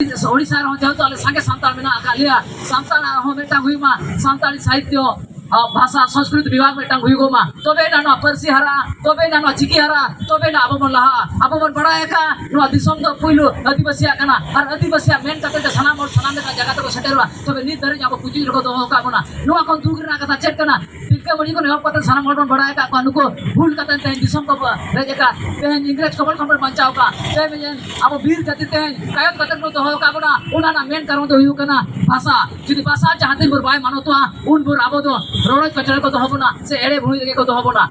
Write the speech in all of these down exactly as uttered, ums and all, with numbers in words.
ᱳᱰᱤᱥᱟ ᱨᱮᱦᱚᱸ ᱡᱮᱦᱮᱛᱩ ᱟᱞᱮ ᱥᱟᱸᱜᱮ ᱥᱟᱱᱛᱟᱲ ᱢᱮᱱᱟᱜ ᱟᱠᱟᱫ ᱞᱮᱭᱟ, ᱥᱟᱱᱛᱟᱲᱟᱜ ᱦᱚᱸ ᱢᱤᱫᱴᱟᱝ ᱦᱩᱭᱩᱜ ᱢᱟ, ᱥᱟᱱᱛᱟᱲᱤ ᱥᱟᱦᱤᱛᱭᱚ, ᱟ, ᱵᱷᱟᱥᱟ, ᱥᱚᱝᱥᱠᱨᱤᱛ ᱵᱤᱵᱷᱟᱜᱽ ᱢᱤᱫᱴᱟᱝ ᱦᱩᱭᱩᱜᱚᱜ ᱢᱟ, ᱛᱚᱵᱮ ᱮᱱᱟ ᱱᱚᱣᱟ ᱯᱟᱹᱨᱥᱤ ᱦᱟᱨᱟᱜᱼᱟ, ᱛᱚᱵᱮ ᱮᱱᱟ ᱱᱚᱣᱟ ᱪᱤᱠᱤ ᱦᱟᱨᱟᱜᱼᱟ, ᱛᱚᱵᱮ ᱮᱱᱟ ᱟᱵᱚ ᱵᱚᱱ ᱞᱟᱦᱟᱜᱼᱟ᱾ ᱟᱵᱚ ᱵᱚᱱ ᱵᱟᱲᱟᱭ ᱟᱠᱟᱫᱼᱟ, ᱱᱚᱣᱟ ᱫᱤᱥᱚᱢ ᱫᱚ ᱯᱩᱭᱞᱩ ᱟᱹᱫᱤᱵᱟᱹᱥᱤᱭᱟᱜ ᱠᱟᱱᱟ, ᱟᱨ ᱟᱹᱫᱤᱵᱟᱹᱥᱤᱭᱟᱜ ᱢᱮᱱ ᱠᱟᱛᱮ ᱜᱮ ᱥᱟᱱᱟᱢ ᱦᱚᱲ ᱥᱟᱱᱟᱢ ᱞᱮᱠᱟᱱ ᱡᱟᱭᱜᱟ ᱛᱮᱠᱚ ᱥᱮᱴᱮᱨᱚᱜᱼᱟ᱾ ᱛᱚᱵᱮ ᱱᱤᱛ ᱫᱷᱟᱹᱨᱤᱡ ᱟᱵᱚ ᱯᱩᱪᱩᱡ ᱨᱮᱠᱚ ᱫᱚᱦᱚ ᱟᱠᱟᱫ ᱵᱚᱱᱟ᱾ ᱱᱚᱣᱟ ᱠᱷᱚᱱ ᱫᱩᱠ ᱨᱮᱱᱟᱜ ᱠᱟᱛᱷᱟ ᱪᱮᱫ ᱠᱟᱱᱟ? ᱛᱤᱞᱠᱟᱹ ᱢᱟᱹᱡᱷᱤ ᱠᱷᱚᱱ ᱮᱦᱚᱵ ᱠᱟᱛᱮ ᱥᱟᱱᱟᱢ ᱦᱚᱲ ᱵᱚᱱ ᱵᱟᱲᱟᱭ ᱟᱠᱟᱫ ᱠᱚᱣᱟ, ᱱᱩᱠᱩ ᱵᱷᱩᱞ ᱠᱟᱛᱮ ᱛᱮᱦᱮᱧ ᱫᱤᱥᱚᱢ ᱠᱚ ᱨᱮᱡ ᱟᱠᱟᱫ, ᱛᱮᱦᱮᱧ ᱤᱝᱨᱮᱡᱽ ᱠᱚᱵᱚᱞ ᱠᱷᱚᱱ ᱵᱚᱱ ᱵᱟᱧᱪᱟᱣ ᱟᱠᱟᱫ, ᱛᱮᱦᱮᱧ ᱟᱵᱚ ᱵᱤᱨ ᱡᱟᱹᱛᱤ ᱛᱮᱦᱮᱧ ᱠᱟᱭᱚᱛ ᱠᱟᱛᱮ ᱠᱚ ᱫᱚᱦᱚ ᱟᱠᱟᱫ ᱵᱚᱱᱟ᱾ ᱚᱱᱟ ᱨᱮᱱᱟᱜ ᱢᱮᱱ ᱠᱟᱨᱚᱱ ᱫᱚ ᱦᱩᱭᱩᱜ ᱠᱟᱱᱟ ᱵᱷᱟᱥᱟ᱾ ᱡᱩᱫᱤ ᱵᱷᱟᱥᱟ ᱡᱟᱦᱟᱸ ᱛᱤᱱ ᱵᱷᱳᱨ ᱵᱟᱭ ᱢᱟᱱᱚᱛᱚᱜᱼᱟ, ᱩᱱ ᱵᱷᱳᱨ ᱟᱵᱚ ᱫᱚ ᱨᱚᱰᱚᱡ ᱠᱚᱪᱞᱚᱱ ᱠᱚ ᱫᱚᱦᱚ ᱵᱚᱱᱟ ᱥᱮ ᱮᱲᱮ ᱵᱷᱩᱲᱤ ᱨᱮᱜᱮ ᱠᱚ ᱫᱚᱦᱚ ᱵᱚᱱᱟ᱾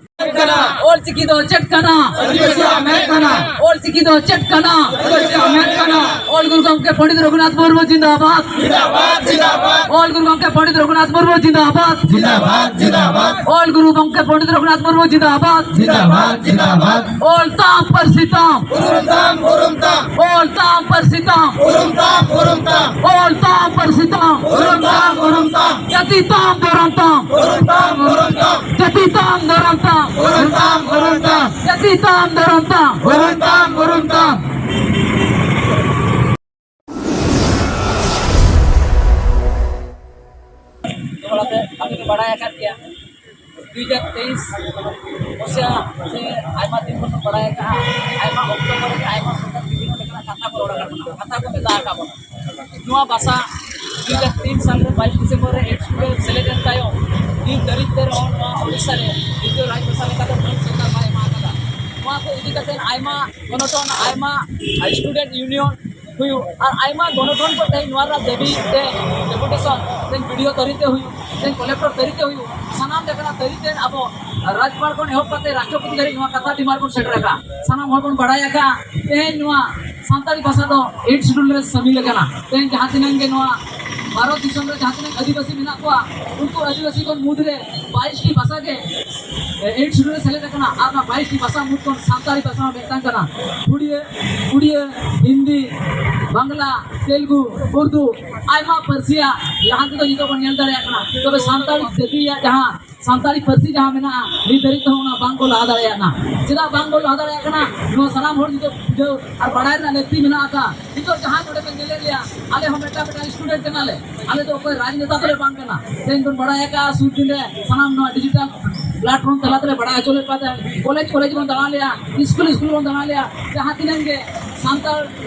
ᱚᱞ ᱪᱤᱠᱤ ᱫᱚ ᱪᱮᱫ ᱠᱟᱱᱟ? ᱟᱹᱫᱤᱵᱟᱹᱥᱤᱭᱟᱜ ᱢᱮᱫ ᱠᱟᱱᱟ᱾ ᱚᱞ ᱪᱤᱠᱤ ᱫᱚ ᱪᱮᱫ ᱠᱟᱱᱟ? ᱟᱹᱫᱤᱵᱟᱹᱥᱤᱭᱟᱜ ᱢᱮᱫ ᱠᱟᱱᱟ᱾ ᱚᱞ ᱜᱩᱨᱩ ᱜᱚᱢᱠᱮ ᱯᱚᱸᱰᱤᱛ ᱨᱚᱜᱷᱩᱱᱟᱛᱷ ᱢᱩᱨᱢᱩ ᱡᱤᱱᱫᱟᱵᱟᱫ᱾ ᱡᱤᱱᱫᱟᱵᱟᱫ, ᱡᱤᱱᱫᱟᱵᱟᱫ᱾ ᱚᱞ ᱜᱩᱨᱩ ᱜᱚᱢᱠᱮ ᱯᱚᱸᱰᱤᱛ ᱨᱚᱜᱷᱩᱱᱟᱛᱷ ᱢᱩᱨᱢᱩ ᱡᱤᱱᱫᱟᱵᱟᱫ᱾ ᱡᱤᱱᱫᱟᱵᱟᱫ, ᱡᱤᱱᱫᱟᱵᱟᱫ᱾ ᱚᱞ ᱜᱩᱨᱩ ᱜᱚᱢᱠᱮ ᱯᱚᱸᱰᱤᱛ ᱨᱚᱜᱷᱩᱱᱟᱛᱷ ᱢᱩᱨᱢᱩ ᱡᱤᱱᱫᱟᱵᱟᱫ᱾ ᱡᱤᱱᱫᱟᱵᱟᱫ, ᱡᱤᱱᱫᱟᱵᱟᱫ᱾ ᱚᱞ ᱛᱟᱢ ᱯᱟᱹᱨᱥᱤ ᱛᱟᱢ᱾ ᱩᱨᱩᱢ ᱛᱟᱢ, ᱩᱨᱩᱢ ᱛᱟᱢ᱾ ᱚᱞ ᱛᱟᱢ ᱯᱟᱹᱨᱥᱤ ᱛᱟᱢ᱾ ᱩᱨᱩᱢ ᱛᱟᱢ, ᱩᱨᱩᱢ ᱛᱟᱢ᱾ ᱚᱞ ᱛᱟᱢ ᱯᱟᱹᱨᱥᱤ ᱛᱟᱢ᱾ ᱩᱨᱩᱢ ᱛᱟᱢ, ᱩᱨᱩᱢ ᱛᱟᱢ᱾ ᱡᱟᱹᱛᱤ ᱛᱟᱢ ᱫᱷᱚᱨᱚᱢ ᱛᱟᱢ᱾ ᱩᱨᱩᱢ ᱛᱟᱢ, ᱩᱨᱩᱢ ᱛᱟᱢ᱾ ᱡᱟᱹᱛᱤ ᱛᱟᱢ ᱫᱷᱚᱨᱚᱢ ᱛᱟᱢ᱾ ᱩᱨᱩᱢ ᱛᱟᱢ, ᱩᱨᱩᱢ ᱛᱟᱢ᱾ ᱡᱟᱹᱛᱤ ᱛᱟᱢ ᱫᱷᱚᱨᱚᱢ ᱛᱟᱢ᱾ ᱩᱨᱩᱢ ᱛᱟᱢ, ᱩᱨᱩᱢ ᱛᱟᱢ᱾ ᱛᱚᱲᱟᱛᱮ ᱟᱯᱮ ᱯᱮ ᱵᱟᱲᱟᱭ ᱟᱠᱟᱫ ᱜᱮᱭᱟ, ᱫᱩᱭ ᱦᱟᱡᱟᱨ ᱛᱮᱭᱤᱥ ᱢᱚᱥᱤᱭᱟ ᱥᱮ ᱟᱭᱢᱟ ᱫᱤᱱ ᱠᱷᱚᱱ ᱵᱚᱱ ᱵᱟᱲᱟᱭ ᱟᱠᱟᱫᱼᱟ, ᱟᱭᱢᱟ ᱚᱠᱛᱚ ᱠᱚᱨᱮ ᱜᱮ ᱟᱭᱢᱟ ᱥᱚᱨᱠᱟᱨ ᱵᱤᱵᱷᱤᱱᱱᱚ ᱞᱮᱠᱟᱱᱟᱜ ᱠᱟᱛᱷᱟ ᱠᱚ ᱨᱚᱲ ᱟᱠᱟᱫ ᱵᱚᱱᱟ, ᱠᱟᱛᱷᱟ ᱠᱚ ᱢᱮᱛᱟ ᱟᱠᱟᱫ ᱵᱚᱱᱟ᱾ ᱱᱚᱣᱟ ᱵᱷᱟᱥᱟ ᱫᱩᱭ ᱦᱟᱡᱟᱨ ᱛᱤᱱ ᱥᱟᱞ ᱨᱮ ᱵᱟᱭᱤᱥ ᱰᱤᱥᱮᱢᱵᱚᱨ ᱨᱮ ᱮᱭᱤᱴ ᱥᱤᱰᱩᱞ ᱨᱮ ᱥᱮᱞᱮᱫ ᱮᱱ ᱛᱟᱭᱚᱢ, ᱱᱤᱛ ᱫᱷᱟᱹᱨᱤᱡ ᱛᱮ ᱨᱮᱦᱚᱸ ᱱᱚᱣᱟ ᱳᱰᱤᱥᱟ ᱨᱮ ᱫᱤᱛᱤᱭᱚ ᱨᱟᱡᱽ ᱵᱷᱟᱥᱟ ᱞᱮᱠᱟᱛᱮ ᱢᱟᱹᱱ ᱥᱚᱨᱠᱟᱨ ᱵᱟᱭ ᱮᱢᱟ ᱟᱠᱟᱫᱟ᱾ ᱱᱚᱣᱟ ᱠᱚ ᱤᱫᱤ ᱠᱟᱛᱮ ᱟᱭᱢᱟ ᱜᱚᱱᱚᱴᱚᱱ, ᱟᱭᱢᱟ ᱥᱴᱩᱰᱮᱱᱴ ᱤᱭᱩᱱᱤᱭᱚᱱ ᱦᱩᱭᱩᱜ, ᱟᱨ ᱟᱭᱢᱟ ᱜᱚᱱᱚᱴᱚᱱ ᱠᱚ ᱛᱮᱦᱮᱧ ᱱᱚᱣᱟ ᱨᱮᱱᱟᱜ ᱫᱟᱹᱵᱤ ᱛᱮ ᱰᱮᱯᱩᱴᱮᱥᱚᱱ, ᱛᱮᱦᱮᱧ ᱵᱤᱰᱤᱳ ᱛᱟᱹᱨᱤ ᱛᱮ ᱦᱩᱭᱩᱜ, ᱛᱮᱦᱮᱧ ᱠᱚᱞᱮᱠᱴᱚᱨ ᱛᱟᱹᱨᱤ ᱛᱮ ᱦᱩᱭᱩᱜ, ᱥᱟᱱᱟᱢ ᱞᱮᱠᱟᱱᱟᱜ ᱛᱟᱹᱨᱤ ᱛᱮ ᱟᱵᱚ ᱨᱟᱡᱽᱯᱟᱲ ᱠᱷᱚᱱ ᱮᱦᱚᱵ ᱠᱟᱛᱮ ᱨᱟᱥᱴᱨᱚᱯᱚᱛᱤ ᱫᱷᱟᱹᱨᱤᱡ ᱱᱚᱣᱟ ᱠᱟᱛᱷᱟ ᱰᱤᱢᱟᱱᱰ ᱵᱚᱱ ᱥᱮᱴᱮᱨ ᱟᱠᱟᱫᱼᱟ᱾ ᱥᱟᱱᱟᱢ ᱦᱚᱲ ᱵᱚᱱ ᱵᱟᱲᱟᱭ ᱟᱠᱟᱫᱼᱟ, ᱛᱮᱦᱮᱧ ᱱᱚᱣᱟ ᱥᱟᱱᱛᱟᱲᱤ ᱵᱷᱟᱥᱟ ᱫᱚ ᱮᱭᱤᱴ ᱥᱤᱰᱩᱞ ᱨᱮ ᱥᱟᱹᱢᱤᱞ ᱟᱠᱟᱱᱟ᱾ ᱛᱮᱦᱮᱧ ᱡᱟᱦᱟᱸ ᱛᱤᱱᱟᱹᱜ ᱜᱮ ᱱᱚᱣᱟ ᱵᱷᱟᱨᱚᱛ ᱫᱤᱥᱚᱢ ᱨᱮ ᱡᱟᱦᱟᱸ ᱛᱤᱱᱟᱹᱜ ᱟᱹᱫᱤᱵᱟᱹᱥᱤ ᱢᱮᱱᱟᱜ ᱠᱚᱣᱟ, ᱩᱱᱠᱩ ᱟᱹᱫᱤᱵᱟᱹᱥᱤ ᱠᱚ ᱢᱩᱫᱽᱨᱮ ᱵᱟᱭᱤᱥ ᱴᱤ ᱵᱷᱟᱥᱟ ᱜᱮ ᱮᱭᱤᱴ ᱥᱤᱰᱩᱞ ᱨᱮ ᱥᱮᱞᱮᱫ ᱟᱠᱟᱱᱟ᱾ ᱟᱨ ᱚᱱᱟ ᱵᱟᱭᱤᱥ ᱴᱤ ᱵᱷᱟᱥᱟ ᱢᱩᱫᱽ ᱠᱷᱚᱱ ᱥᱟᱱᱛᱟᱲᱤ ᱵᱷᱟᱥᱟ ᱦᱚᱸ ᱢᱤᱫᱴᱟᱝ ᱠᱟᱱᱟ᱾ ᱩᱲᱤᱭᱟᱹ, ᱩᱲᱤᱭᱟᱹ, ᱦᱤᱱᱫᱤ, ᱵᱟᱝᱞᱟ, ᱛᱮᱞᱜᱩ, ᱩᱨᱫᱩ, ᱟᱭᱢᱟ ᱯᱟᱹᱨᱥᱤᱭᱟᱜ ᱞᱟᱦᱟᱱᱛᱤ ᱫᱚ ᱱᱤᱛᱚᱜ ᱵᱚᱱ ᱧᱮᱞ ᱫᱟᱲᱮᱭᱟᱜ ᱠᱟᱱᱟ᱾ ᱛᱚᱵᱮ ᱥᱟᱱᱛᱟᱲᱤ ᱡᱟᱹᱛᱤᱭᱟᱜ ᱡᱟᱦᱟᱸ ᱥᱟᱱᱛᱟᱲᱤ ᱯᱟᱹᱨᱥᱤ ᱡᱟᱦᱟᱸ ᱢᱮᱱᱟᱜᱼᱟ, ᱱᱤᱛ ᱫᱷᱟᱹᱨᱤᱡ ᱛᱮᱦᱚᱸ ᱚᱱᱟ ᱵᱟᱝ ᱠᱚ ᱞᱟᱦᱟ ᱫᱟᱲᱮᱭᱟᱜ ᱠᱟᱱᱟ᱾ ᱪᱮᱫᱟᱜ ᱵᱟᱝ ᱵᱚᱱ ᱞᱟᱦᱟ ᱫᱟᱲᱮᱭᱟᱜ ᱠᱟᱱᱟ, ᱱᱚᱣᱟ ᱥᱟᱱᱟᱢ ᱦᱚᱲ ᱱᱤᱛᱚᱜ ᱵᱩᱡᱷᱟᱹᱣ ᱟᱨ ᱵᱟᱲᱟᱭ ᱨᱮᱱᱟᱜ ᱞᱟᱹᱠᱛᱤ ᱢᱮᱱᱟᱜ ᱟᱠᱟᱫ᱾ ᱱᱤᱛᱚᱜ ᱡᱟᱦᱟᱸ ᱱᱚᱰᱮ ᱵᱮᱱ ᱧᱮᱞᱮᱫ ᱞᱮᱭᱟ, ᱟᱞᱮ ᱦᱚᱸ ᱢᱤᱫᱴᱟᱝ ᱢᱤᱫᱴᱟᱝ ᱥᱴᱩᱰᱮᱱᱴ ᱠᱟᱱᱟᱞᱮ᱾ ᱟᱞᱮ ᱫᱚ ᱚᱠᱚᱭ ᱨᱟᱡᱽᱱᱮᱛᱟ ᱫᱚᱞᱮ ᱵᱟᱝ ᱠᱟᱱᱟ᱾ ᱛᱮᱦᱮᱧ ᱵᱚᱱ ᱵᱟᱲᱟᱭ ᱟᱠᱟᱫᱼᱟ, ᱥᱩᱨ ᱫᱤᱱ ᱨᱮ ᱥᱟᱱᱟᱢ ᱱᱚᱣᱟ ᱰᱤᱡᱤᱴᱟᱞ ᱯᱞᱟᱴᱯᱷᱚᱨᱢ ᱛᱟᱞᱟ ᱛᱮᱞᱮ ᱵᱟᱲᱟᱭ ᱦᱚᱪᱚ ᱞᱮᱫ ᱠᱚᱣᱟ᱾ ᱛᱮᱦᱮᱧ ᱠᱚᱞᱮᱡᱽ ᱠᱚᱞᱮᱡᱽ ᱵᱚᱱ ᱫᱟᱬᱟ ᱞᱮᱜᱼᱟ, ᱥᱠᱩᱞ ᱥᱠᱩᱞ ᱵᱚᱱ ᱫᱟᱬᱟ ᱞᱮᱜᱼᱟ᱾ ᱡᱟᱦᱟᱸ ᱛᱤᱱᱟᱹᱜ ᱜᱮ ᱥᱟᱱᱛᱟᱲ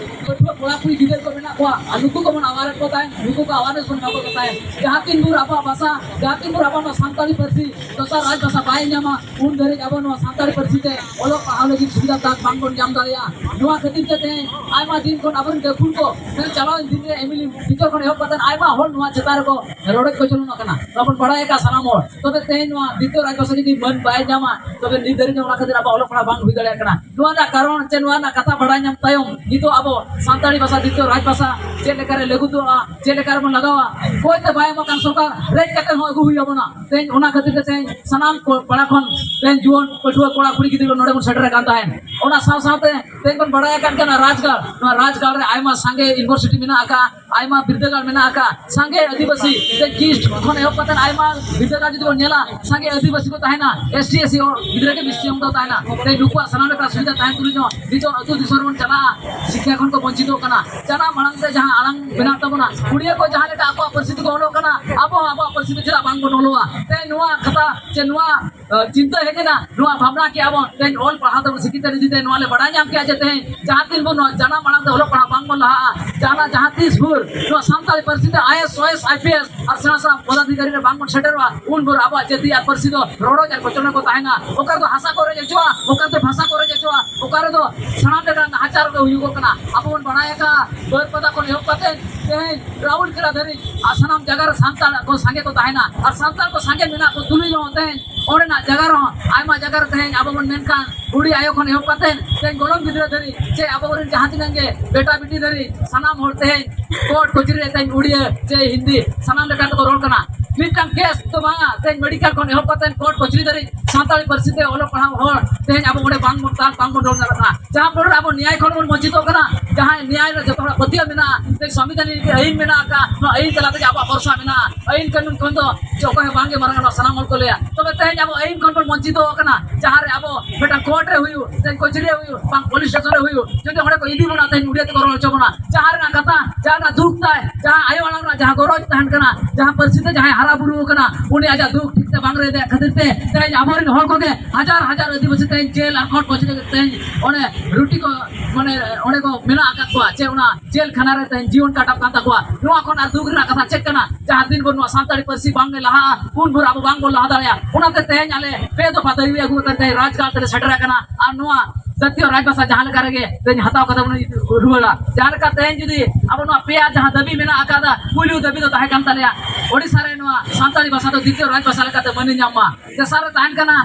ᱯᱟᱹᱴᱷᱩᱣᱟᱹ ᱠᱚᱲᱟ ᱠᱩᱲᱤ ᱜᱤᱫᱟᱹᱨ ᱠᱚ ᱢᱮᱱᱟᱜ ᱠᱚᱣᱟ, ᱟᱨ ᱱᱩᱠᱩ ᱠᱚᱵᱚᱱ ᱟᱣᱟᱨᱮᱫ ᱠᱚ ᱛᱟᱦᱮᱸᱫ, ᱱᱩᱠᱩ ᱠᱚ ᱟᱣᱟᱨᱱᱮᱥ ᱵᱚᱱ ᱮᱢᱟ ᱠᱚ ᱛᱟᱦᱮᱸᱫ᱾ ᱡᱟᱦᱟᱸ ᱛᱤᱱ ᱵᱷᱳᱨ ᱟᱵᱚᱣᱟᱜ ᱵᱷᱟᱥᱟ, ᱡᱟᱦᱟᱸ ᱛᱤᱱ ᱵᱷᱳᱨ ᱟᱵᱚᱣᱟᱜ ᱱᱚᱣᱟ ᱥᱟᱱᱛᱟᱲᱤ ᱯᱟᱹᱨᱥᱤ ᱫᱚᱥᱟᱨ ᱨᱟᱡᱽ ᱵᱷᱟᱥᱟ ᱵᱟᱭ ᱧᱟᱢᱟ, ᱩᱱ ᱫᱷᱟᱹᱨᱤᱡ ᱟᱵᱚ ᱱᱚᱣᱟ ᱥᱟᱱᱛᱟᱲᱤ ᱯᱟᱹᱨᱥᱤ ᱛᱮ ᱚᱞᱚᱜ ᱯᱟᱲᱦᱟᱣ ᱞᱟᱹᱜᱤᱫ ᱥᱩᱵᱤᱫᱷᱟ ᱛᱟᱠ ᱵᱟᱝ ᱵᱚᱱ ᱧᱟᱢ ᱫᱟᱲᱮᱭᱟᱜᱼᱟ᱾ ᱱᱚᱣᱟ ᱠᱷᱟᱹᱛᱤᱨ ᱛᱮ ᱛᱮᱦᱮᱧ ᱟᱭᱢᱟ ᱫᱤᱱ ᱠᱷᱚᱱ ᱟᱵᱚᱨᱮᱱ ᱜᱟᱹᱠᱷᱩᱲ ᱠᱚ ᱛᱮᱦᱮᱧ ᱪᱟᱞᱟᱣᱮᱱ ᱫᱤᱱ ᱨᱮ ᱮᱢᱤᱞᱤ ᱴᱤᱪᱟᱨ ᱠᱷᱚᱱ ᱮᱦᱚᱵ ᱠᱟᱛᱮ ᱟᱭᱢᱟ ᱦᱚᱲ ᱱᱚᱣᱟ ᱪᱮᱛᱟᱱ ᱨᱮᱠᱚ ᱨᱚᱰᱚᱡ ᱠᱚᱪᱞᱚᱱᱚᱜ ᱠᱟᱱᱟ᱾ ᱱᱚᱣᱟ ᱵᱚᱱ ᱵᱟᱲᱟᱭ ᱟᱠᱟᱫ ᱥᱟᱱᱟᱢ ᱦᱚᱲ᱾ ᱛᱚᱵᱮ ᱛᱮᱦᱮᱧ ᱱᱚᱣᱟ ᱫᱤᱛᱤᱭᱚ ᱨᱟᱡᱽ ᱵᱷᱟᱥᱟ ᱡᱩᱫᱤ ᱢᱟᱹᱱ ᱵᱟᱭ ᱧᱟᱢᱟ, ᱛᱚᱵᱮ ᱱᱤᱛ ᱫᱷᱟᱹᱨᱤᱡ ᱦᱚᱸ ᱚᱱᱟ ᱠᱷᱟᱹᱛᱤᱨ ᱟᱵᱚᱣᱟᱜ ᱚᱞᱚᱜ ᱯᱟᱲᱦᱟᱣ ᱵᱟᱝ ᱦᱩᱭ ᱫᱟᱲᱮᱭᱟᱜ ᱠᱟᱱᱟ᱾ ᱱᱚᱣᱟ ᱨᱮᱱᱟᱜ ᱠᱟᱨᱚᱱ ᱪᱮ ᱱᱚᱣᱟ ᱨᱮᱱᱟᱜ ᱠᱟᱛᱷᱟ ᱵᱟᱲᱟᱭ ᱧᱟᱢ ᱛᱟᱭᱚᱢ ᱱᱤᱛᱚᱜ ᱟᱵᱚ ᱥᱟᱱᱛᱟᱲᱤ ᱵᱷᱟᱥᱟ ᱫᱤᱛᱤᱭᱚ ᱨᱟᱡᱽ ᱵᱷᱟᱥᱟ ᱪᱮᱫ ᱞᱮᱠᱟᱨᱮ ᱞᱟᱹᱜᱩᱫᱚᱜᱼᱟ, ᱪᱮᱫ ᱞᱮᱠᱟ ᱨᱮᱵᱚᱱ ᱞᱟᱜᱟᱣᱟ, ᱚᱠᱚᱭ ᱛᱮ ᱵᱟᱭ ᱮᱢᱚᱜ ᱠᱟᱱ ᱥᱚᱨᱠᱟᱨ ᱨᱮᱡ ᱠᱟᱛᱮ ᱦᱚᱸ ᱟᱹᱜᱩ ᱦᱩᱭ ᱟᱵᱚᱱᱟ᱾ ᱛᱮᱦᱮᱧ ᱚᱱᱟ ᱠᱷᱟᱹᱛᱤᱨ ᱛᱮ ᱛᱮᱦᱮᱧ ᱥᱟᱱᱟᱢ ᱠᱚ ᱯᱟᱲᱟ ᱠᱷᱚᱱ ᱛᱮᱦᱮᱧ ᱡᱩᱣᱟᱹᱱ ᱯᱟᱹᱴᱷᱩᱣᱟᱹ ᱠᱚᱲᱟ ᱠᱩᱲᱤ ᱜᱤᱫᱽᱨᱟᱹ ᱠᱚ ᱱᱚᱰᱮ ᱵᱚᱱ ᱥᱮᱴᱮᱨ ᱟᱠᱟᱱ ᱛᱟᱦᱮᱸᱫ᱾ ᱚᱱᱟ ᱥᱟᱶ ᱥᱟᱶᱛᱮ ᱛᱮᱦᱮᱧ ᱵᱚᱱ ᱵᱟᱲᱟᱭ ᱟᱠᱟᱫ ᱜᱮᱭᱟ ᱚᱱᱟ ᱨᱟᱡᱽᱜᱟᱲ, ᱱᱚᱣᱟ ᱨᱟᱡᱽᱜᱟᱲ ᱨᱮ ᱟᱭᱢᱟ ᱥᱟᱸᱜᱮ ᱤᱭᱩᱱᱤᱵᱷᱟᱨᱥᱤᱴᱤ ᱢᱮᱱᱟᱜ ᱟᱠᱟᱫᱼᱟ, ᱟᱭᱢᱟ ᱵᱤᱨᱫᱟᱹᱜᱟᱲ ᱢᱮᱱᱟᱜ ᱟᱠᱟᱫᱼᱟ, ᱥᱟᱸᱜᱮ ᱟᱹᱫᱤᱵᱟᱹᱥᱤ ᱛᱮ ᱠᱤᱥᱴ ᱠᱷᱚᱱ ᱮᱦᱚᱵ ᱠᱟᱛᱮ ᱟᱭᱢᱟ ᱵᱤᱨᱫᱟᱹᱜᱟᱲ ᱡᱩᱫᱤ ᱵᱚᱱ ᱧᱮᱞᱟ, ᱥᱟᱸᱜᱮ ᱟᱹᱫᱤᱵᱟᱹᱥᱤ ᱠᱚ ᱛᱟᱦᱮᱱᱟ, ᱮᱥ ᱴᱤ ᱮᱥ ᱥᱤ ᱜᱤᱫᱽᱨᱟᱹ ᱜᱮ ᱵᱮᱥᱤ ᱚᱝᱠᱟ ᱛᱟᱦᱮᱱᱟ᱾ ᱛᱮᱦᱮᱧ ᱱᱩᱠᱩᱣᱟᱜ ᱥᱟᱱᱟᱢ ᱞᱮᱠᱟᱱ ᱥᱩᱵᱤᱫᱷᱟ ᱛᱟᱦᱮᱱ ᱛᱩᱞᱩᱡ ᱦᱚᱸ ᱱᱤᱛᱚᱜ ᱟᱹᱛᱩ ᱫᱤᱥᱚᱢ ᱨᱮᱵᱚᱱ ᱪᱟᱞᱟᱜᱼᱟ, ᱥᱤᱠᱠᱷᱟ ᱠᱷᱚᱱ ᱠᱚ ᱵᱚᱧᱪᱤᱛᱚᱜ ᱠᱟᱱᱟ᱾ ᱡᱟᱱᱟᱢ ᱟᱲᱟᱝ ᱛᱮ ᱡᱟᱦᱟᱸ ᱟᱲᱟᱝ ᱢᱮᱱᱟᱜ ᱛᱟᱵᱚᱱᱟ, ᱩᱲᱤᱭᱟ ᱠᱚ ᱡᱟᱦᱟᱸ ᱞᱮᱠᱟ ᱟᱠᱚᱣᱟᱜ ᱯᱟᱹᱨᱥᱤ ᱛᱮᱠᱚ ᱚᱞᱚᱜ ᱠᱟᱱᱟ, ᱟᱵᱚ ᱦᱚᱸ ᱟᱵᱚᱣᱟᱜ ᱯᱟᱹᱨᱥᱤ ᱛᱮ ᱪᱮᱫᱟᱜ ᱵᱟᱝ ᱵᱚᱱ ᱚᱞᱚᱜᱼᱟ? ᱛᱮᱦᱮᱧ ᱱᱚᱣᱟ ᱠᱟᱛᱷᱟ ᱪᱮ ᱱᱚᱣᱟ ᱪᱤᱱᱛᱟᱹ ᱦᱮᱡ ᱮᱱᱟ, ᱱᱚᱣᱟ ᱵᱷᱟᱵᱽᱱᱟ ᱠᱮᱜᱼᱟ ᱵᱚᱱ᱾ ᱛᱮᱦᱮᱧ ᱚᱞ ᱯᱟᱲᱦᱟᱣ ᱛᱮᱵᱚᱱ ᱥᱤᱠᱷᱤᱛ ᱮᱱᱟ, ᱡᱩᱫᱤ ᱱᱚᱣᱟ ᱞᱮ ᱵᱟᱲᱟᱭ ᱧᱟᱢ ᱠᱮᱜᱼᱟ ᱡᱮ ᱛᱮᱦᱮᱧ ᱡᱟᱦᱟᱸ ᱛᱤᱱ ᱵᱚᱱ ᱱᱚᱣᱟ ᱡᱟᱱᱟᱢ ᱟᱲᱟᱝ ᱛᱮ ᱚᱞᱚᱜ ᱯᱟᱲᱦᱟᱣ ᱵᱟᱝ ᱵᱚᱱ ᱞᱟᱦᱟᱜᱼᱟ, ᱡᱟᱦᱟᱱᱟᱜ ᱡᱟᱦᱟᱸ ᱛᱤᱥ ᱵᱷᱳᱨ ᱱᱚᱣᱟ ᱥᱟᱱᱛᱟᱲᱤ ᱯᱟᱹᱨᱥᱤ ᱛᱮ ᱟᱭ ᱮᱥ, ᱥᱚᱭᱮᱥ, ᱟᱭ ᱯᱤ ᱮᱥ ᱟᱨ ᱥᱮᱬᱟ ᱥᱮᱬᱟ ᱯᱚᱫᱟᱫᱷᱤᱠᱟᱨᱤ ᱨᱮ ᱵᱟᱝ ᱵᱚᱱ ᱥᱮᱴᱮᱨᱚᱜᱼᱟ, ᱩᱱ ᱵᱷᱳᱨ ᱟᱵᱚᱣᱟᱜ ᱡᱟᱹᱛᱤ ᱟᱨ ᱯᱟᱹᱨᱥᱤ ᱫᱚ ᱨᱚᱰᱚᱡ ᱟᱨ ᱠᱚᱪᱞᱚᱱ ᱠᱚ ᱛᱟᱦᱮᱱᱟ᱾ ᱚᱠᱟ ᱨᱮᱫᱚ ᱦᱟᱥᱟ ᱠᱚ ᱨᱮᱡ ᱦᱚᱪᱚᱜᱼᱟ, ᱚᱠᱟ ᱨᱮᱫᱚ ᱵᱷᱟᱥᱟ ᱠᱚ ᱨᱮᱡ ᱦᱚᱪᱚᱜᱼᱟ, ᱚᱠᱟ ᱨᱮᱫᱚ ᱥᱟᱱᱟᱢ ᱞᱮᱠᱟᱱ ᱱᱟᱦᱟᱪᱟᱨ ᱠᱚ ᱦᱩᱭᱩᱜᱚᱜ ᱠᱟᱱᱟ᱾ ᱟᱵᱚ ᱵᱚᱱ ᱵᱟᱲᱟᱭ ᱟᱠᱟᱫᱼᱟ, ᱵᱟᱹᱨᱯᱟᱫᱟ ᱠᱷᱚᱱ ᱮᱦᱚᱵ ᱠᱟᱛᱮ ᱛᱮᱦᱮᱧ ᱨᱟᱣᱩᱞᱠᱮᱞᱟ ᱫᱷᱟᱹᱨᱤᱡ ᱟᱨ ᱥᱟᱱᱟᱢ ᱡᱟᱭᱜᱟ ᱨᱮ ᱥᱟᱱᱛᱟᱲ ᱠᱚ ᱥᱟᱸᱜᱮ ᱠᱚ ᱛᱟᱦᱮᱱᱟ᱾ ᱟᱨ ᱥᱟᱱᱛᱟᱲ ᱠᱚ ᱥᱟᱸᱜᱮ ᱢᱮᱱᱟᱜ ᱠᱚ ᱛᱩᱞᱩᱡ ᱦᱚᱸ ᱛᱮᱦᱮᱧ ᱚᱸᱰᱮᱱᱟᱜ ᱡᱟᱭᱜᱟ ᱨᱮᱦᱚᱸ ᱟᱭᱢᱟ ᱡᱟᱭᱜᱟ ᱨᱮ ᱛᱮᱦᱮᱧ ᱟᱵᱚ ᱵᱚᱱ ᱢᱮᱱᱠᱷᱟᱱ ᱵᱩᱰᱷᱤ ᱟᱭᱳ ᱠᱷᱚᱱ ᱮᱦᱚᱵ ᱠᱟᱛᱮ ᱛᱮᱦᱮᱧ ᱜᱚᱲᱚᱢ ᱜᱤᱫᱽᱨᱟᱹ ᱫᱷᱟᱹᱨᱤᱡ ᱪᱮ ᱟᱵᱚ ᱨᱮᱱ ᱡᱟᱦᱟᱸ ᱛᱤᱱᱟᱹᱜ ᱜᱮ ᱵᱮᱴᱟ ᱵᱤᱴᱤ ᱫᱷᱟᱹᱨᱤᱡ ᱥᱟᱱᱟᱢ ᱦᱚᱲ ᱛᱮᱦᱮᱧ ᱠᱳᱨᱴ ᱠᱚᱪᱟᱹᱨᱤ ᱨᱮ ᱛᱮᱦᱮᱧ ᱩᱲᱤᱭᱟᱹ ᱪᱮ ᱦᱤᱱᱫᱤ ᱥᱟᱱᱟᱢ ᱞᱮᱠᱟ ᱛᱮᱠᱚ ᱨᱚᱲ ᱠᱟᱱᱟ᱾ ᱢᱤᱫᱴᱟᱝ ᱠᱮᱥ ᱫᱚ ᱵᱟᱝᱟ, ᱛᱮᱦᱮᱧ ᱢᱮᱰᱤᱠᱮᱞ ᱠᱷᱚᱱ ᱮᱦᱚᱵ ᱠᱟᱛᱮ ᱠᱳᱨᱴ ᱠᱚᱪᱟᱹᱨᱤ ᱫᱷᱟᱹᱨᱤᱡ ᱥᱟᱱᱛᱟᱲᱤ ᱯᱟᱹᱨᱥᱤ ᱛᱮ ᱚᱞᱚᱜ ᱯᱟᱲᱦᱟᱣ ᱦᱚᱲ ᱛᱮᱦᱮᱧ ᱟᱵᱚ ᱚᱸᱰᱮ ᱵᱟᱝ ᱵᱚᱱ ᱛᱟᱦᱮᱸ, ᱵᱟᱝ ᱵᱚᱱ ᱨᱚᱲ ᱫᱟᱲᱮᱭᱟᱜ ᱠᱟᱱᱟ᱾ ᱡᱟᱦᱟᱸ ᱯᱚᱨᱮ ᱟᱵᱚ ᱱᱮᱭᱟᱭ ᱠᱷᱚᱱ ᱵᱚᱱ ᱵᱚᱧᱪᱤᱛᱚᱜ ᱠᱟᱱᱟ, ᱡᱟᱦᱟᱸᱭ ᱱᱮᱭᱟᱭ ᱨᱮ ᱡᱚᱛᱚ ᱦᱚᱲᱟᱜ ᱯᱟᱹᱛᱭᱟᱹᱣ ᱢᱮᱱᱟᱜᱼᱟ, ᱥᱮ ᱥᱚᱝᱵᱤᱫᱷᱟᱱ ᱨᱮ ᱟᱹᱭᱤᱱ ᱢᱮᱱᱟᱜ ᱟᱠᱟᱫ, ᱱᱚᱣᱟ ᱟᱹᱭᱤᱱ ᱛᱟᱞᱟ ᱛᱮᱜᱮ ᱟᱵᱚᱣᱟᱜ ᱵᱷᱚᱨᱥᱟ ᱢᱮᱱᱟᱜᱼᱟ᱾ ᱟᱹᱭᱤᱱ ᱠᱟᱹᱱᱩᱱ ᱠᱷᱚᱱ ᱫᱚ ᱪᱮᱫ ᱚᱠᱚᱭ ᱦᱚᱸ ᱵᱟᱝᱜᱮ ᱢᱟᱨᱟᱝ ᱟ, ᱱᱚᱣᱟ ᱥᱟᱱᱟᱢ ᱦᱚᱲ ᱠᱚ ᱞᱟᱹᱭᱟ᱾ ᱛᱚᱵᱮ ᱛᱮᱦᱮᱧ ᱟᱵᱚ ᱟᱹᱭᱤᱱ ᱠᱷᱚᱱ ᱵᱚᱱ ᱵᱚᱧᱪᱤᱛᱚ ᱟᱠᱟᱱᱟ, ᱡᱟᱦᱟᱸ ᱨᱮ ᱟᱵᱚ ᱢᱤᱫᱴᱟᱝ ᱠᱳᱨᱴ ᱨᱮ ᱦᱩᱭᱩᱜ, ᱛᱮᱦᱮᱧ ᱠᱚᱪᱟᱹᱨᱤ ᱨᱮ ᱦᱩᱭᱩᱜ, ᱵᱟᱝ ᱯᱩᱞᱤᱥ ᱥᱴᱮᱥᱚᱱ ᱨᱮ ᱦᱩᱭᱩᱜ, ᱡᱩᱫᱤ ᱚᱸᱰᱮ ᱠᱚ ᱤᱫᱤ ᱵᱚᱱᱟ, ᱛᱮᱦᱮᱧ ᱩᱲᱤᱭᱟ ᱛᱮᱠᱚ ᱨᱚᱲ ᱦᱚᱪᱚ ᱵᱚᱱᱟ, ᱡᱟᱦᱟᱸ ᱨᱮᱱᱟᱜ ᱠᱟᱛᱷᱟ, ᱡᱟᱦᱟᱸ ᱨᱮᱱᱟᱜ ᱫᱩᱠ ᱛᱟᱭ, ᱡᱟᱦᱟᱸ ᱟᱭᱳ ᱟᱲᱟᱝ ᱨᱮᱱᱟᱜ ᱡᱟᱦᱟᱸ ᱜᱚᱨᱚᱡᱽ ᱛᱟᱦᱮᱱ ᱠᱟᱱᱟ, ᱡᱟᱦᱟᱸ ᱯᱟᱹᱨᱥᱤ ᱛᱮ ᱡᱟᱦᱟᱸᱭ ᱦᱟᱨᱟ ᱵᱩᱨᱩ ᱟᱠᱟᱱᱟ, ᱩᱱᱤ ᱟᱡᱟᱜ ᱫᱩᱠ ᱴᱷᱤᱠ ᱛᱮ ᱵᱟᱝ ᱨᱮ ᱫᱮᱡ ᱠᱷᱟᱹᱛᱤᱨ ᱛᱮ ᱛᱮᱦᱮᱧ ᱟᱵᱚᱨᱮᱱ ᱦᱚᱲ ᱠᱚᱜᱮ ᱦᱟᱡᱟᱨ ᱦᱟᱡᱟᱨ ᱟᱹᱫᱤᱵᱟᱹᱥᱤ ᱛᱮᱦᱮᱧ ᱡᱮᱞ ᱟᱨ ᱠᱳᱨᱴ ᱠᱚᱪᱟᱹᱨᱤ ᱨᱮ ᱛᱮᱦᱮᱧ ᱚᱱᱮ ᱨᱩᱴᱤ ᱠᱚ, ᱢᱟᱱᱮ, ᱚᱸᱰᱮ ᱠᱚ ᱢᱮᱱᱟᱜ ᱟᱠᱟᱫ ᱠᱚᱣᱟ, ᱪᱮ ᱚᱱᱟ ᱡᱮᱞ ᱠᱷᱟᱱᱟ ᱨᱮ ᱛᱮᱦᱮᱧ ᱡᱤᱭᱚᱱ ᱠᱟᱴᱟᱜ ᱠᱟᱱ ᱛᱟᱠᱚᱣᱟ᱾ ᱱᱚᱣᱟ ᱠᱷᱚᱱ ᱟᱨ ᱫᱩᱠ ᱨᱮᱱᱟᱜ ᱠᱟᱛᱷᱟ ᱪᱮᱫ ᱠᱟᱱᱟ? ᱡᱟᱦᱟᱸ ᱫᱤᱱ ᱵᱷᱳᱨ ᱱᱚᱣᱟ ᱥᱟᱱᱛᱟᱲᱤ ᱯᱟᱹᱨᱥᱤ ᱵᱟᱝ ᱞᱟᱦᱟᱜᱼᱟ, ᱩᱱ ᱵᱷᱳᱨ ᱟᱵᱚ ᱵᱟᱝ ᱵᱚᱱ ᱞᱟᱦᱟ ᱫᱟᱲᱮᱭᱟᱜᱼᱟ᱾ ᱚᱱᱟᱛᱮ ᱛᱮᱦᱮᱧ ᱟᱞᱮ ᱯᱮ ᱫᱚᱯᱷᱟ ᱫᱟᱹᱭᱤ ᱟᱹᱜᱩ ᱠᱟᱛᱮ ᱛᱮᱦᱮᱧ ᱨᱟᱡᱽᱜᱟᱲ ᱛᱮᱞᱮ ᱥᱮᱴᱮᱨ ᱟᱠᱟᱱᱟ᱾ ᱟᱨ ᱱᱚᱣᱟ ᱡᱟᱹᱛᱤᱭᱚ ᱨᱟᱡᱽᱵᱷᱟᱥᱟ ᱡᱟᱦᱟᱸ ᱞᱮᱠᱟ ᱨᱮᱜᱮ ᱛᱮᱦᱮᱧ ᱦᱟᱛᱟᱣ ᱠᱟᱛᱮ ᱵᱚᱱ ᱨᱩᱣᱟᱹᱲᱟ᱾ ᱡᱟᱦᱟᱸ ᱞᱮᱠᱟ ᱛᱮᱦᱮᱧ ᱡᱩᱫᱤ ᱟᱵᱚ ᱱᱚᱣᱟ ᱯᱮᱭᱟ ᱡᱟᱦᱟᱸ ᱫᱟᱹᱵᱤ ᱢᱮᱱᱟᱜ ᱟᱠᱟᱫᱟ, ᱯᱩᱭᱞᱩ ᱫᱟᱹᱵᱤ ᱫᱚ ᱛᱟᱦᱮᱸ ᱠᱟᱱ ᱛᱟᱞᱮᱭᱟ ᱳᱰᱤᱥᱟ ᱨᱮ ᱱᱚᱣᱟ ᱥᱟᱱᱛᱟᱲᱤ ᱵᱷᱟᱥᱟ ᱫᱚ ᱫᱤᱛᱤᱭᱚ ᱨᱟᱡᱽᱵᱷᱟᱥᱟ ᱞᱮᱠᱟᱛᱮ ᱢᱟᱹᱱ ᱧᱟᱢ ᱢᱟ᱾ ᱛᱮᱥᱟᱨ ᱨᱮ ᱛᱟᱦᱮᱸ ᱠᱟᱱᱟ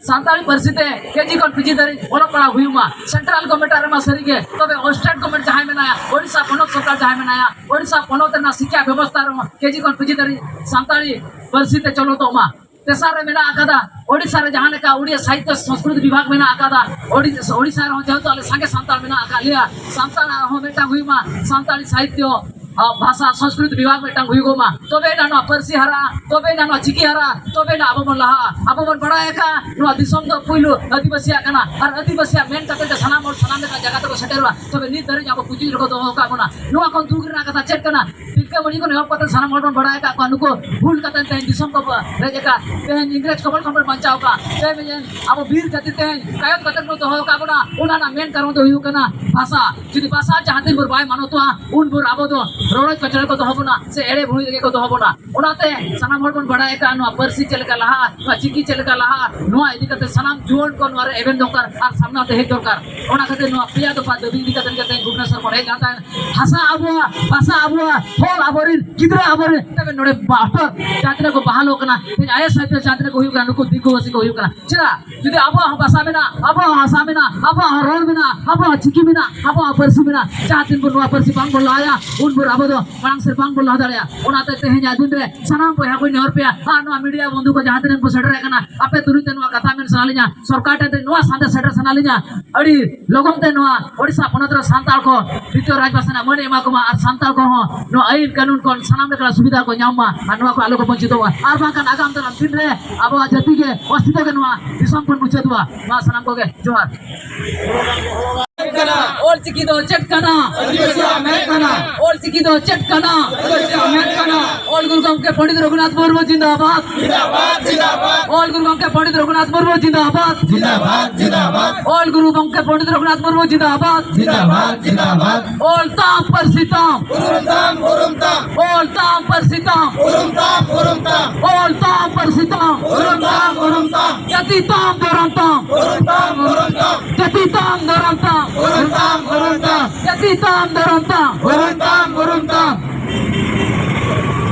ᱥᱟᱱᱛᱟᱲᱤ ᱯᱟᱹᱨᱥᱤ ᱛᱮ ᱠᱮᱡᱤ ᱠᱷᱚᱱ ᱯᱤᱡᱤ ᱫᱷᱟᱹᱨᱤᱡ ᱚᱞᱚᱜ ᱯᱟᱲᱦᱟᱣ ᱦᱩᱭᱩᱜ ᱢᱟ᱾ ᱥᱮᱱᱴᱨᱟᱞ ᱜᱚᱵᱷᱚᱨᱱᱢᱮᱱᱴ ᱨᱮᱢᱟ ᱥᱟᱹᱨᱤᱜᱮ, ᱛᱚᱵᱮ ᱥᱴᱮᱴ ᱜᱚᱵᱷᱚᱨᱱᱢᱮᱱᱴ ᱡᱟᱦᱟᱸᱭ ᱢᱮᱱᱟᱭᱟ, ᱳᱰᱤᱥᱟ ᱯᱚᱱᱚᱛ ᱥᱚᱨᱠᱟᱨ ᱡᱟᱦᱟᱸᱭ ᱢᱮᱱᱟᱭᱟ, ᱳᱰᱤᱥᱟ ᱯᱚᱱᱚᱛ ᱨᱮᱱᱟᱜ ᱥᱤᱠᱠᱷᱟ ᱵᱮᱵᱚᱥᱛᱷᱟ ᱨᱮᱦᱚᱸ ᱠᱮᱡᱤ ᱠᱷᱚᱱ ᱯᱤᱡᱤ ᱫᱷᱟᱹᱨᱤᱡ ᱥᱟᱱᱛᱟᱲᱤ ᱯᱟᱹᱨᱥᱤ ᱛᱮ ᱪᱚᱞᱚᱛᱚᱜ ᱢᱟ᱾ ᱛᱮᱥᱟᱨ ᱨᱮ ᱢᱮᱱᱟᱜ ᱟᱠᱟᱫᱟ ᱳᱰᱤᱥᱟ ᱨᱮ ᱡᱟᱦᱟᱸ ᱞᱮᱠᱟ ᱳᱰᱤᱭᱟ ᱥᱟᱦᱤᱛᱛᱚ ᱥᱚᱝᱥᱠᱨᱤᱛ ᱵᱤᱵᱷᱟᱜᱽ ᱢᱮᱱᱟᱜ ᱟᱠᱟᱫᱟ, ᱳᱰᱤ-, ᱳᱰᱤᱥᱟ ᱨᱮᱦᱚᱸ ᱡᱮᱦᱮᱛᱩ ᱟᱞᱮ ᱥᱟᱸᱜᱮ ᱥᱟᱱᱛᱟᱲ ᱢᱮᱱᱟᱜ ᱟᱠᱟᱫ ᱞᱮᱭᱟ, ᱥᱟᱱᱛᱟᱲᱟᱜ ᱦᱚᱸ ᱢᱤᱫᱴᱟᱝ ᱦᱩᱭᱩᱜ ᱢᱟ, ᱥᱟᱱᱛᱟᱲᱤ ᱥᱟᱦᱤᱛᱛᱚ, ᱟ, ᱵᱷᱟᱥᱟ ᱥᱚᱝᱥᱠᱨᱤᱛ ᱵᱤᱵᱷᱟᱜᱽ ᱢᱤᱫᱴᱟᱝ ᱦᱩᱭᱩᱜᱚᱜ ᱢᱟ, ᱛᱚᱵᱮ ᱮᱱᱟ ᱱᱚᱣᱟ ᱯᱟᱹᱨᱥᱤ ᱦᱟᱨᱟᱜᱼᱟ, ᱛᱚᱵᱮ ᱮᱱᱟ ᱱᱚᱣᱟ ᱪᱤᱠᱤ ᱦᱟᱨᱟᱜᱼᱟ, ᱛᱚᱵᱮ ᱮᱱᱟ ᱟᱵᱚ ᱵᱚᱱ ᱞᱟᱦᱟᱜᱼᱟ᱾ ᱟᱵᱚ ᱵᱚᱱ ᱵᱟᱲᱟᱭ ᱟᱠᱟᱫ ᱱᱚᱣᱟ ᱫᱤᱥᱚᱢ ᱫᱚ ᱯᱩᱭᱞᱩ ᱟᱹᱫᱤᱵᱟᱹᱥᱤᱭᱟᱜ ᱠᱟᱱᱟ, ᱟᱨ ᱟᱹᱫᱤᱵᱟᱹᱥᱤᱭᱟᱜ ᱢᱮᱱ ᱠᱟᱛᱮ ᱜᱮ ᱥᱟᱱᱟᱢ ᱦᱚᱲ ᱥᱟᱱᱟᱢ ᱞᱮᱠᱟᱱ ᱡᱟᱭᱜᱟ ᱛᱮᱠᱚ ᱥᱮᱴᱮᱨᱚᱜᱼᱟ᱾ ᱛᱚᱵᱮ ᱱᱤᱛ ᱫᱷᱟᱹᱨᱤᱡ ᱟᱵᱚ ᱯᱩᱪᱩᱡ ᱨᱮᱠᱚ ᱫᱚᱦᱚ ᱟᱠᱟᱫ ᱵᱚᱱᱟ᱾ ᱱᱚᱣᱟ ᱠᱷᱚᱱ ᱫᱩᱠ ᱨᱮᱱᱟᱜ ᱠᱟᱛᱷᱟ ᱪᱮᱫ ᱠᱟᱱᱟ? ᱛᱤᱞᱠᱟᱹ ᱢᱟᱹᱡᱷᱤ ᱠᱷᱚᱱ ᱮᱦᱚᱵ ᱠᱟᱛᱮ ᱥᱟᱱᱟᱢ ᱦᱚᱲ ᱵᱚᱱ ᱵᱟᱲᱟᱭ ᱟᱠᱟᱫ ᱠᱚᱣᱟ, ᱱᱩᱠᱩ ᱵᱷᱩᱞ ᱠᱟᱛᱮ ᱛᱮᱦᱮᱧ ᱫᱤᱥᱚᱢ ᱠᱚ ᱨᱮᱡ ᱟᱠᱟᱫ, ᱛᱮᱦᱮᱧ ᱤᱝᱨᱮᱡᱽ ᱠᱚᱵᱚᱞ ᱠᱷᱚᱱ ᱵᱚᱱ ᱵᱟᱧᱪᱟᱣ ᱟᱠᱟᱫ, ᱛᱮᱦᱮᱧ ᱟᱵᱚ ᱵᱤᱨ ᱡᱟᱹᱛᱤ ᱛᱮᱦᱮᱧ ᱠᱟᱭᱚᱛ ᱠᱟᱛᱮ ᱠᱚ ᱫᱚᱦᱚ ᱟᱠᱟᱫ ᱵᱚᱱᱟ᱾ ᱚᱱᱟ ᱨᱮᱱᱟᱜ ᱢᱮᱱ ᱠᱟᱨᱚᱱ ᱫᱚ ᱦᱩᱭᱩᱜ ᱠᱟᱱᱟ ᱵᱷᱟᱥᱟ᱾ ᱡᱩᱫᱤ ᱵᱷᱟᱥᱟ ᱡᱟᱦᱟᱸ ᱛᱤᱱ ᱵᱷᱳᱨ ᱵᱟᱭ ᱢᱟᱱᱚᱛᱚᱜᱼᱟ, ᱩᱱ ᱵᱷᱳᱨ ᱟᱵᱚ ᱫᱚ ᱨᱚᱲᱚᱡ ᱠᱚᱪᱞᱚᱱ ᱠᱚ ᱫᱚᱦᱚ ᱵᱚᱱᱟ, ᱥᱮ ᱮᱲᱮ ᱵᱷᱩᱲᱤ ᱨᱮᱜᱮ ᱠᱚ ᱫᱚᱦᱚ ᱵᱚᱱᱟ᱾ ᱚᱱᱟᱛᱮ ᱥᱟᱱᱟᱢ ᱦᱚᱲ ᱵᱚᱱ ᱵᱟᱲᱟᱭ ᱟᱠᱟᱫ ᱱᱚᱣᱟ ᱯᱟᱹᱨᱥᱤ ᱪᱮᱫ ᱞᱮᱠᱟ ᱞᱟᱦᱟᱜᱼᱟ, ᱱᱚᱣᱟ ᱪᱤᱠᱤ ᱪᱮᱫ ᱞᱮᱠᱟ ᱞᱟᱦᱟᱜᱼᱟ, ᱱᱚᱣᱟ ᱤᱫᱤ ᱠᱟᱛᱮ ᱥᱟᱱᱟᱢ ᱡᱩᱣᱟᱹᱱ ᱠᱚ ᱱᱚᱣᱟ ᱨᱮ ᱮᱵᱷᱮᱱ ᱫᱚᱨᱠᱟᱨ ᱟᱨ ᱥᱟᱢᱱᱟ ᱛᱮ ᱦᱮᱡ ᱫᱚᱨᱠᱟᱨ᱾ ᱚᱱᱟ ᱠᱷᱟᱹᱛᱤᱨ ᱱᱚᱣᱟ ᱯᱮᱭᱟ ᱫᱚᱯᱷᱟ ᱫᱟᱹᱵᱤ ᱤᱫᱤ ᱠᱟᱛᱮ ᱜᱮ ᱛᱮᱦᱮᱧ ᱵᱷᱩᱵᱽᱱᱮᱥᱚᱨ ᱵᱚᱱ ᱦᱮᱡ ᱞᱮᱱ ᱛᱟᱦᱮᱸᱫ᱾ ᱵᱷᱟᱥᱟ ᱟᱵᱚᱣᱟᱜ, ᱵᱷᱟᱥᱟ ᱟᱵᱚᱣᱟᱜ, ᱦᱚᱲ ᱟᱵᱚᱨᱮᱱ ᱜᱤᱫᱽᱨᱟᱹ, ᱟᱵᱚᱨᱮᱱ ᱛᱚᱵᱮ ᱱᱚᱰᱮ ᱵᱟᱯᱴᱚᱨ ᱡᱟᱦᱟᱸ ᱛᱤᱱᱟᱹᱜ ᱠᱚ ᱵᱟᱦᱟᱞᱚᱜ ᱠᱟᱱᱟ, ᱛᱮᱦᱮᱧ ᱟᱭᱮᱥ ᱟᱭᱯᱤᱮᱥ ᱡᱟᱦᱟᱸ ᱛᱤᱱᱟᱹᱜ ᱠᱚ ᱦᱩᱭᱩᱜ ᱠᱟᱱᱟ, ᱱᱩᱠᱩ ᱫᱤᱠᱩ ᱵᱟᱹᱥᱤ ᱠᱚ ᱦᱩᱭᱩᱜ ᱠᱟᱱᱟ᱾ ᱪᱮᱫᱟᱜ? ᱡᱩᱫᱤ ᱟᱵᱚᱣᱟᱜ ᱦᱚᱸ ᱵᱷᱟᱥᱟ ᱢᱮᱱᱟᱜᱼᱟ, ᱟᱵᱚᱣᱟᱜ ᱦᱚᱸ ᱵᱷᱟᱥᱟ ᱢᱮᱱᱟᱜᱼᱟ, ᱟᱵᱚᱣᱟᱜ ᱦᱚᱸ ᱨᱚᱲ ᱢᱮᱱᱟᱜᱼᱟ, ᱟᱵᱚᱣᱟᱜ ᱦᱚᱸ ᱪᱤᱠᱤ ᱢᱮᱱᱟᱜᱼᱟ, ᱟᱵᱚᱣᱟᱜ ᱦᱚᱸ ᱯᱟᱹᱨᱥᱤ ᱢᱮᱱᱟᱜᱼᱟ, ᱡᱟᱦᱟᱸ ᱛᱤᱱ ᱵᱷᱳᱨ ᱱᱚᱣᱟ ᱯᱟᱹᱨᱥᱤ ᱵᱟᱝ ᱵᱚᱱ ᱞᱟᱦᱟᱭᱟ, ᱩᱱ ᱵᱷᱳᱨ ᱟᱵᱚ ᱫᱚ ᱢᱟᱲᱟᱝ ᱥᱮᱫ ᱵᱟᱝ ᱵᱚᱱ ᱞᱟᱦᱟ ᱫᱟᱲᱮᱭᱟᱜᱼᱟ᱾ ᱚᱱᱟᱛᱮ ᱛᱮᱦᱮᱧᱟᱜ ᱫᱤᱱ ᱨᱮ ᱥᱟᱱᱟᱢ ᱵᱚᱭᱦᱟ ᱠᱚᱧ ᱱᱮᱦᱚᱨ ᱯᱮᱭᱟ, ᱟᱨ ᱱᱚᱣᱟ ᱢᱤᱰᱤᱭᱟ ᱵᱚᱱᱫᱷᱩ ᱠᱚ ᱡᱟᱦᱟᱸ ᱛᱤᱱᱟᱹᱜ ᱠᱚ ᱥᱮᱴᱮᱨ ᱟᱠᱟᱱᱟ, ᱟᱯᱮ ᱛᱩᱞᱩᱡ ᱛᱮ ᱱᱚᱣᱟ ᱠᱟᱛᱷᱟ ᱢᱮᱱ ᱥᱟᱱᱟ ᱞᱤᱧᱟ, ᱥᱚᱨᱠᱟᱨ ᱴᱷᱮᱱ ᱛᱮ ᱱᱚᱣᱟ ᱥᱟᱸᱫᱮᱥ ᱥᱮᱴᱮᱨ ᱥᱟᱱᱟ ᱞᱤᱧᱟ, ᱟᱹᱰᱤ ᱞᱚᱜᱚᱱ ᱛᱮ ᱱᱚᱣᱟ ᱳᱰᱤᱥᱟ ᱯᱚᱱᱚᱛ ᱨᱮ ᱥᱟᱱᱛᱟᱲ ᱠᱚ ᱫᱤᱛᱤᱭᱚ ᱨᱟᱡᱽ ᱵᱷᱟᱥᱟ ᱨᱮᱱᱟᱜ ᱢᱟᱹᱱ ᱮ ᱮᱢᱟ ᱠᱚᱢᱟ, ᱟᱨ ᱥᱟᱱᱛᱟᱲ ᱠᱚᱦᱚᱸ ᱱᱚᱣᱟ ᱟᱹᱭᱤᱱ ᱠᱟᱹᱱᱩᱱ ᱠᱷᱚᱱ ᱥᱟᱱᱟᱢ ᱞᱮᱠᱟᱱᱟᱜ ᱥᱩᱵᱤᱫᱷᱟ ᱠᱚ ᱧᱟᱢ ᱢᱟ, ᱟᱨ ᱱᱚᱣᱟ ᱠᱚ ᱟᱞᱚ ᱠᱚ ᱵᱚᱧᱪᱤᱛᱚᱜ ᱢᱟ, ᱟᱨ ᱵᱟᱝᱠᱷᱟᱱ ᱟᱜᱟᱢ ᱫᱟᱨᱟᱢ ᱫᱤᱱ ᱨᱮ ᱟᱵᱚᱣᱟᱜ ᱡᱟᱹᱛᱤ ᱜᱮ ᱚᱥᱛᱤᱛᱚ ᱜᱮ ᱱᱚᱣᱟ ᱫᱤᱥᱚᱢ ᱠᱷᱚᱱ ᱢᱩᱪᱟᱹᱫᱚᱜᱼᱟ᱾ ᱢᱟ ᱥᱟᱱᱟᱢ ᱠᱚᱜᱮ ᱡᱚᱦᱟᱨ᱾ ᱚᱞ ᱪᱤᱠᱤ ᱫᱚ ᱪᱮᱫ ᱠᱟᱱᱟ? ᱟᱹᱫᱤᱵᱟᱹᱥᱤᱭᱟᱜ ᱢᱮᱫ ᱠᱟᱱᱟ᱾ ᱚᱞ ᱪᱤᱠᱤ ᱫᱚ ᱪᱮᱫ ᱠᱟᱱᱟ? ᱟᱹᱫᱤᱵᱟᱹᱥᱤᱭᱟᱜ ᱢᱮᱫ ᱠᱟᱱᱟ᱾ ᱚᱞ ᱜᱩᱨᱩ ᱜᱚᱢᱠᱮ ᱯᱚᱱᱰᱤᱛ ᱨᱚᱜᱷᱩᱱᱟᱛᱷ ᱢᱩᱨᱢᱩ ᱡᱤᱱᱫᱟᱵᱟᱫ᱾ ᱡᱤᱱᱫᱟᱵᱟᱫ, ᱡᱤᱱᱫᱟᱵᱟᱫ᱾ ᱚᱞ ᱜᱩᱨᱩ ᱜᱚᱢᱠᱮ ᱯᱚᱱᱰᱤᱛ ᱨᱚᱜᱷᱩᱱᱟᱛᱷ ᱢᱩᱨᱢᱩ ᱡᱤᱱᱫᱟᱵᱟᱫ᱾ ᱡᱤᱱᱫᱟᱵᱟᱫ, ᱡᱤᱱᱫᱟᱵᱟᱫ᱾ ᱚᱞ ᱜᱩᱨᱩ ᱜᱚᱢᱠᱮ ᱯᱚᱱᱰᱤᱛ ᱨᱚᱜᱷᱩᱱᱟᱛᱷ ᱢᱩᱨᱢᱩ ᱡᱤᱱᱫᱟᱵᱟᱫ᱾ ᱡᱤᱱᱫᱟᱵᱟᱫ, ᱡᱤᱱᱫᱟᱵᱟᱫ᱾ ᱚᱞ ᱛᱟᱢ, ᱯᱟᱹᱨᱥᱤ ᱛᱟᱢ᱾ ᱩᱨᱩᱢ ᱛᱟᱢ, ᱩᱨᱩᱢ ᱛᱟᱢ᱾ ᱚᱞ ᱛᱟᱢ, ᱯᱟᱹᱨᱥᱤ ᱛᱟᱢ᱾ ᱩᱨᱩᱢ ᱛᱟᱢ, ᱩᱨᱩᱢ ᱛᱟᱢ᱾ ᱚᱞ ᱛᱟᱢ, ᱯᱟᱹᱨᱥᱤ ᱛᱟᱢ᱾ ᱩᱨᱩᱢ ᱛᱟᱢ, ᱩᱨᱩᱢ ᱛᱟᱢ᱾ ᱡᱟᱹᱛᱤ ᱛᱟᱢ, ᱫᱷᱚᱨᱚᱢ ᱛᱟᱢ᱾ ᱩᱨᱩᱢ ᱛᱟᱢ, ᱩᱨᱩᱢ ᱛᱟᱢ᱾ ᱡᱟᱹᱛᱤ ᱛᱟᱢ, ᱫᱷᱚᱨᱚᱢ ᱛᱟᱢ᱾ ᱩᱨᱩᱢ ᱛᱟᱢ, ᱩᱨᱩᱢ ᱛᱟᱢ᱾ ᱡᱟᱹᱛᱤ ᱛᱟᱢ, ᱫᱷᱚᱨᱚᱢ ᱛᱟᱢ᱾ ᱩᱨᱩᱢ ᱛᱟᱢ, ᱩᱨᱩᱢ ᱛᱟᱢ᱾